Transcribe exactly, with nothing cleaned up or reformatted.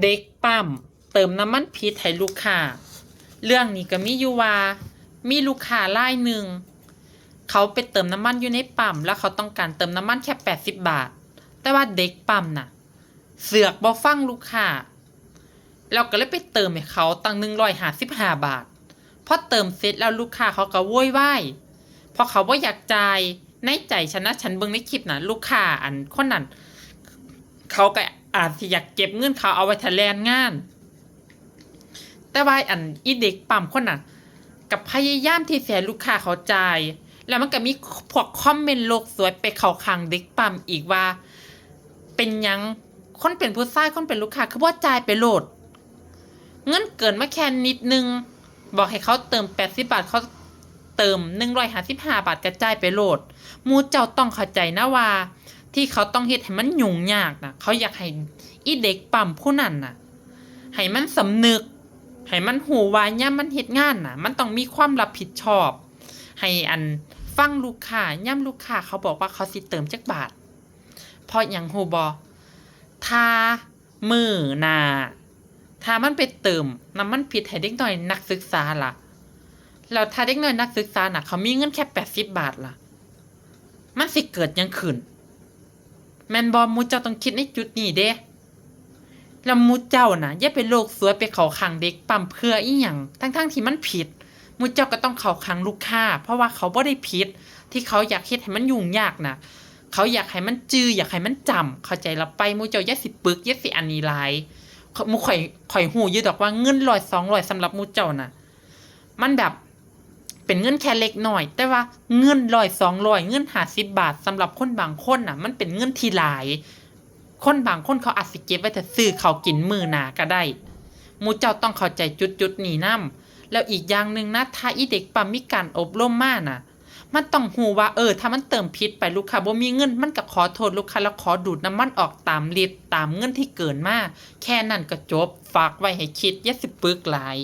เด็กปั๊มเติมน้ำมันผิดให้ลูกค้า เรื่องนี้ก็มีอยู่ว่า มีลูกค้ารายหนึ่ง เขาไปเติมน้ำมันอยู่ในปั๊ม แล้วเขาต้องการเติมน้ำมันแค่แปดสิบบาท แต่ว่าเด็กปั๊มน่ะ เสือกบ่ฟังลูกค้า แล้วก็เลยไปเติมให้เขาตั้งหนึ่งร้อยห้าสิบห้าบาท พอเติมเสร็จแล้วลูกค้าเขาก็โวยวาย เพราะเขาบ่อยากจ่าย ในใจฉันนะ ฉันเบิ่งในคลิปน่ะ ลูกค้าอันคนนั้น เขาก็อาจสิอยากเก็บเงินเขาเอาไว้ถ้าแล่นงาน แต่ว่าอันอีเด็กปั๊มคนน่ะ ก็พยายามที่สิให้ลูกค้าเขาจ่าย แล้วมันก็มีพวกคอมเมนต์โลกสวยไปเข้าข้างเด็กปั๊มอีกว่า เป็นหยัง คนเป็นผู้ชาย คนเป็นลูกค้า คือบ่จ่ายไปโลด เงินเกินมาแค่นิดนึง บอกให้เขาเติมแปดสิบบาท เขาเติมหนึ่งร้อยห้าสิบห้าบาท ก็จ่ายไปโลด หมู่เจ้าต้องเข้าใจนะว่า ที่เขาต้องเฮ็ดให้มันยุ่งยากน่ะ เขาอยากให้อีเด็กปั๊มผู้นั้นน่ะ ให้มันสำนึก ให้มันรู้ว่ายามมันเฮ็ดงานน่ะ มันต้องมีความรับผิดชอบ ให้อันฟังลูกค้า ยามลูกค้าเขาบอกว่าเขาสิเติมจักบาท เพราะหยังรู้บ่ ถ้ามื้อหน้า ถ้ามันไปเติมน้ำมันผิดให้เด็กน้อยนักศึกษาล่ะ แล้วถ้าเด็กน้อยนักศึกษาน่ะ เขามีเงินแค่แปดสิบบาทล่ะ มันสิเกิดหยังขึ้น แม่นบ่ หมู่เจ้าต้องคิดในจุดนี้เด้ แล้วหมู่เจ้าน่ะ อย่าไปโลกสวยไปเข้าข้างเด็กปั๊มเพื่ออีหยัง ทั้งๆที่มันผิด หมู่เจ้าก็ต้องเข้าข้างลูกค้า เพราะว่าเขาบ่ได้ผิด ที่เขาอยากเฮ็ดให้มันยุ่งยากน่ะ เขาอยากให้มันจื่อ อยากให้มันจำ เข้าใจละไป หมู่เจ้าอย่าสิปึก อย่าสิอันนี้หลาย หมู่ข้อย ข้อยรู้อยู่ดอกว่าเงินร้อยสองร้อยสำหรับหมู่เจ้าน่ะ มันแบบ เป็นเงินแค่เล็กน้อย แต่ว่าเงินร้อยสองร้อย เงินห้าสิบบาท สำหรับคนบางคนน่ะ มันเป็นเงินที่หลาย คนบางคนเขาอาจสิเก็บไว้ถ้าซื้อข้าวกินมื้อหน้าก็ได้ หมู่เจ้าต้องเข้าใจจุดๆนี้นำ แล้วอีกอย่างหนึ่งนะ ถ้าอีเด็กปั๊มมีการอบรมมาน่ะ มันต้องรู้ว่า เออ ถ้ามันเติมผิดไป ลูกค้าบ่มีเงิน มันก็ขอโทษลูกค้า แล้วขอดูดน้ำมันออกตามลิตร ตามเงินที่เกินมา แค่นั้นก็จบ ฝากไว้ให้คิด อย่าสิปึกหลาย